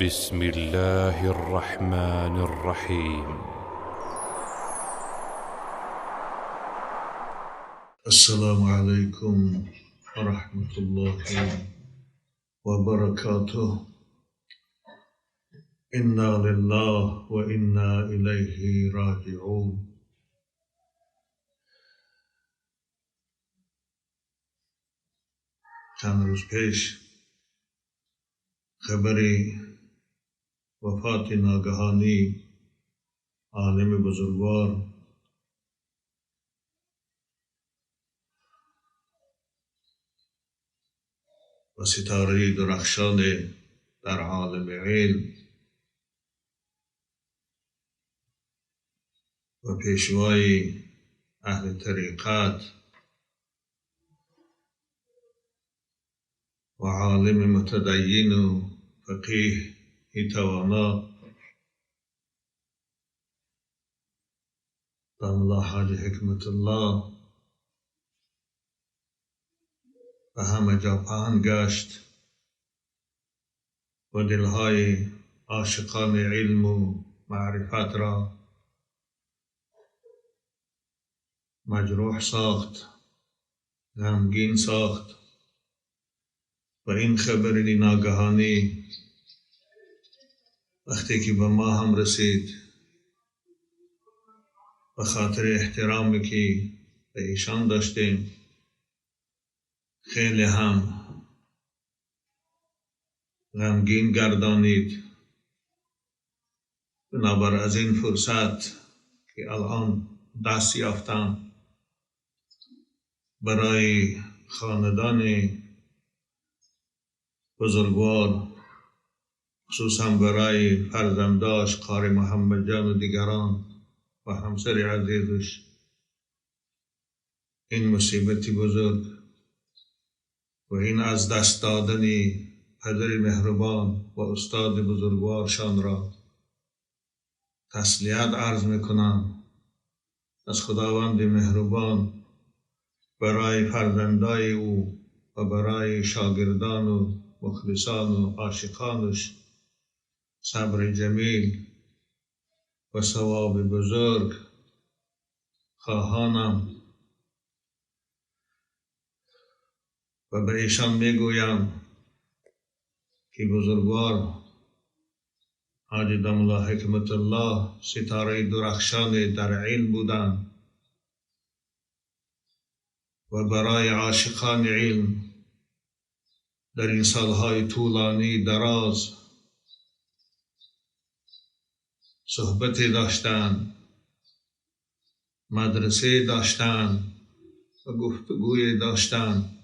بسم الله الرحمن الرحيم. السلام عليكم ورحمة الله وبركاته. إنا لله وإنا إليه راجعون. چند روز پیش خبری وفات ناگهانی عالم بزرگوار و ستاره درخشان در عالم علم و پیشوای اهل طریقت و عالم متدین و فقیه توانا داملا حاج حکمت الله به همه جا پهن گشت و دلهای عاشقان علم و معرفت را مجروح ساخت، غمگین ساخت و این خبر ناگهانی وقتی که به ما هم رسید، به خاطر احترامی که به ایشان داشتیم خیلی هم غمگین گردانید. بنابر از این فرصت که الان دست یافتم برای خاندان بزرگوار، خصوصا برای فرزنداش قاری محمد جان و دیگران و همسر عزیزش، این مصیبت بزرگ و این از دست دادن پدر مهربان و استاد بزرگوارشان را تسلیت عرض میکنم. از خداوند مهربان برای فرزندای او و برای شاگردان و مخلصان و عاشقانش صبر جمیل و ثواب بزرگ خواهانم و به ایشان میگویم که بزرگوار حاج داملا حکمت الله ستاره درخشان در علم بودند و برای عاشقان علم در این سالهای طولانی دراز صحبت داشتند، مدرسه داشتند و گفتگوی داشتند.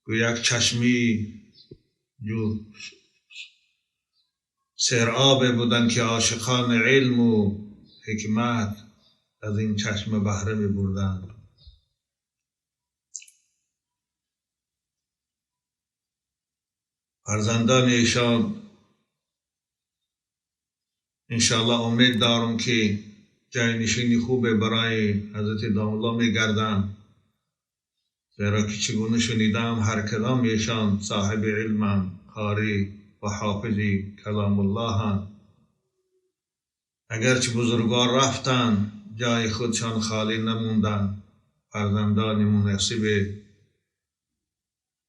یک چشمی جو سرآب بودند که عاشقان علم و حکمت از این چشم بهره می بردند. فرزندان ایشان انشاءالله امید دارم که جاینشینی خوب برای حضرت داملا می گردند، زیرا که چگونه شنیدم هر کدام ایشان صاحب علمند، قاری و حافظ کلام الله هستند. اگرچه بزرگوار رفتند جای خودشان خالی نموندند، فرزندان مناسب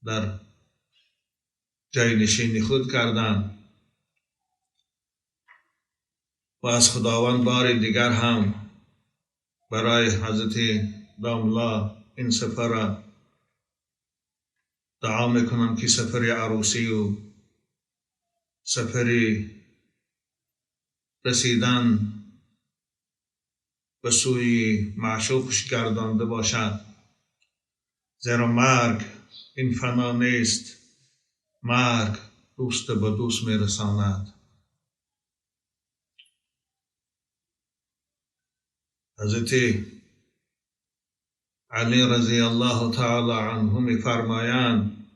در جای نشینی خود کردند و از خداوند بار دیگر هم برای حضرت داملا این سفر را دعا میکنم که سفر عروسی و سفر رسیدن به سوی معشوقش گردانده باشد، زیرا مرگ این فنا نیست، مرگ دوست به دوست میرساند. حضرت علی رضی الله تعالی عنه میفرمایند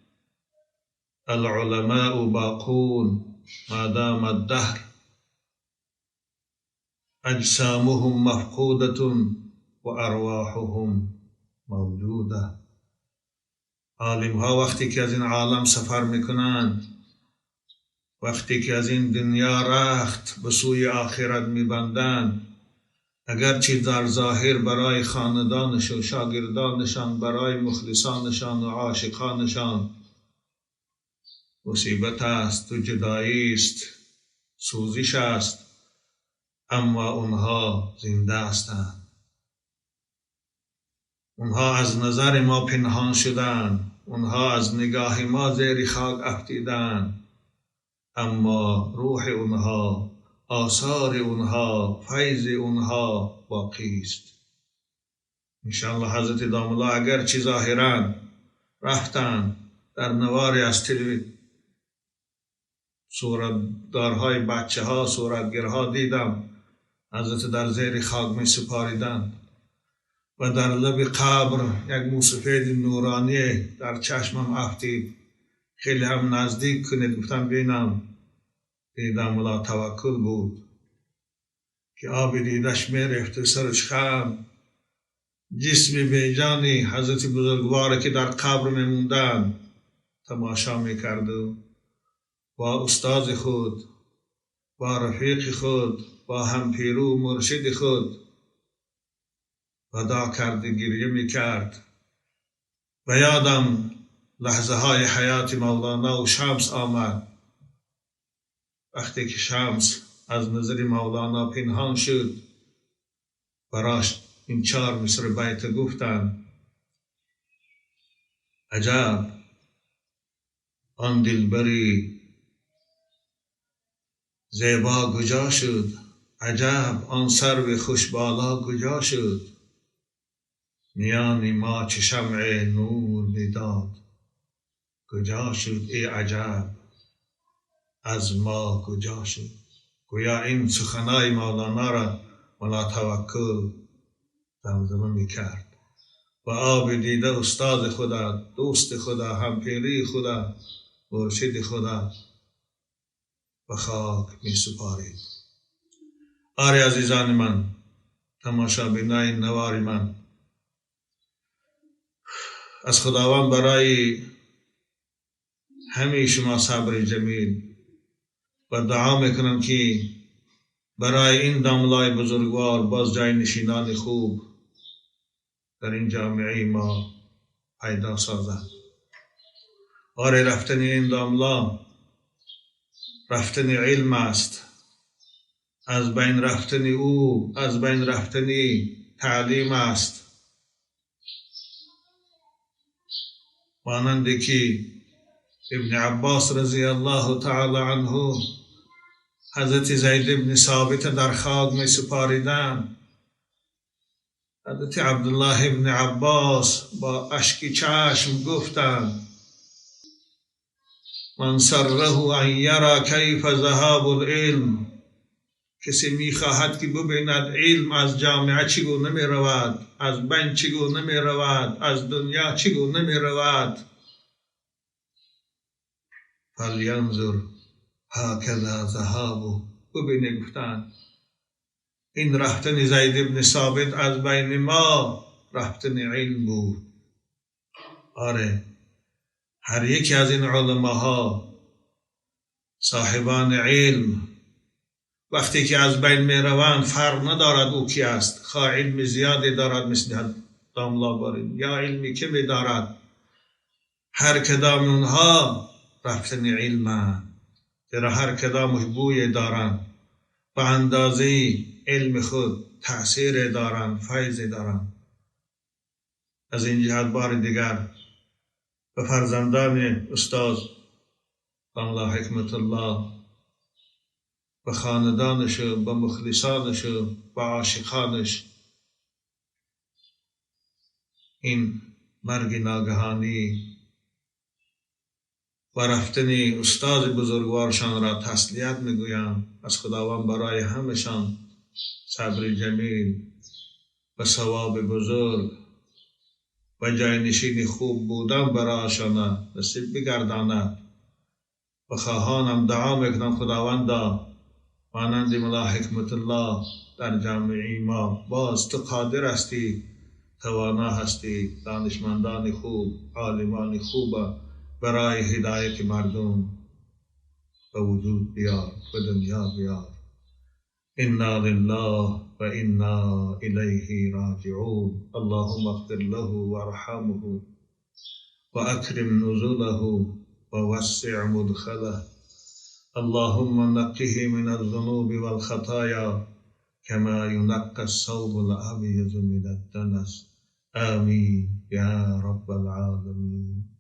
العلماء باقون ما دام الدهر اجسامهم مفقودة و ارواحهم موجودة. عالم ها وقتی که از این عالم سفر میکنند وقتی که از این دنیا رخت به سوی آخرت میبندند، اگرچه در ظاهر برای خاندانش و شاگردانشان، برای مخلصانشان و عاشقانشان مصیبت است و جدایی است، سوزش است، اما اونها زنده هستند. اونها از نظر ما پنهان شدند، اونها از نگاه ما زیر خاک افتیدند، اما روح اونها، آثار اونها، فیض اونها باقی است. انشاءالله حضرت داملا اگرچه ظاهراً رفتند، در نواری از تلویزیون صورتدارهای بچه ها، صورتگرها دیدم حضرت در زیر خاک می سپاریدند و در لب قبر یک موسفید نورانی در چشمم افتید. خیلی هم نزدیک کنید، گفتم بینم. دیدم ملا توکل بود که آب دیدش میرفت و سرش خم. جسم بیجانی حضرت بزرگوار که در قبر میموندن تماشا میکرد و با استاد خود، با رفیق خود، با همپیرو مرشد خود ودا کرد، گریه میکرد. و یادم لحظه های حیات مولانا و شمس آمد. وقتی که شمس از نظر مولانا پنهان شد، براش این 4 مصر بیت گفتند: عجب آن دلبری زیبا کجا شد، عجب آن سرو خوشبالا کجا شد، میان ما چه شمع نور میداد، کجا شد ای عجب از ما کجا شد. گویا این سخنای مولانا را ملا توکل زمزمه میکرد و آب دیده استاد خدا، دوست خدا، همپیری خدا، مرشد خدا به خاک می سپارید. آری عزیزان من، تماشابینای نوار من، از خداوند برای همه شما صبر جمیل و دعا میکنم که برای این داملای بزرگوار باز جای نشینان خوب در این جامعه ما پیدا سازد. آره، رفتن این داملا رفتن علم است، از بین رفتن او از بین رفتن تعلیم است. مانند که ابن عباس رضی الله تعالی عنه حضرت زید ابن ثابت در خاک می سپاریدند، حضرت عبدالله ابن عباس با اشک چشم گفتند: من سره ان یرا کیف ذهاب العلم. کسی میخواهد که ببیند علم از جامعه چگونه میرود، از بین چگونه میرود، از دنیا چگونه میرود، فلینظر هکذا ذهابه. ببینه، گفتند این رفتن زید ابن ثابت از بین ما رفتن علم بود. آره، هر یکی از این علماها صاحبان علم وقتی که از بین می روند فرق ندارد او کی است، خواه علم زیادی دارد مثل داملا بارین یا علمی کمی دارد، هر کدام اونها رفتن علم، زیرا هر کدامش بوی دارند، به اندازه علم خود تأثیر دارند، فیض دارند. از این جهت بار دیگر به فرزندان استاد داملا حکمت الله، به خاندانش، به مخلصانش، به عاشقانش این مرگ ناگهانی و رفتن استاد بزرگوارشان را تسلیت میگویم. از خداوند برای همشان صبر جمیل و ثواب بزرگ و جاینشین خوب بودن برایشان نصیب بگرداند. و خواهانم دعا میکنم خداوندا مانند ملا حکمت الله در جامعه ما باز تو قادر هستی، توانا هستی، دانشمندان خوب، عالمان خوب برای هدایت مردم به وجود بیار، به دنیا بیار. انا لله و انا الیه راجعون. اللهم اغفر له وارحمه و اکرم نزله و وسع مدخله. اللهم نقه من الذنوب والخطايا كما ينقى الثوب الابيض من الدنس. آمین یا رب العالمین.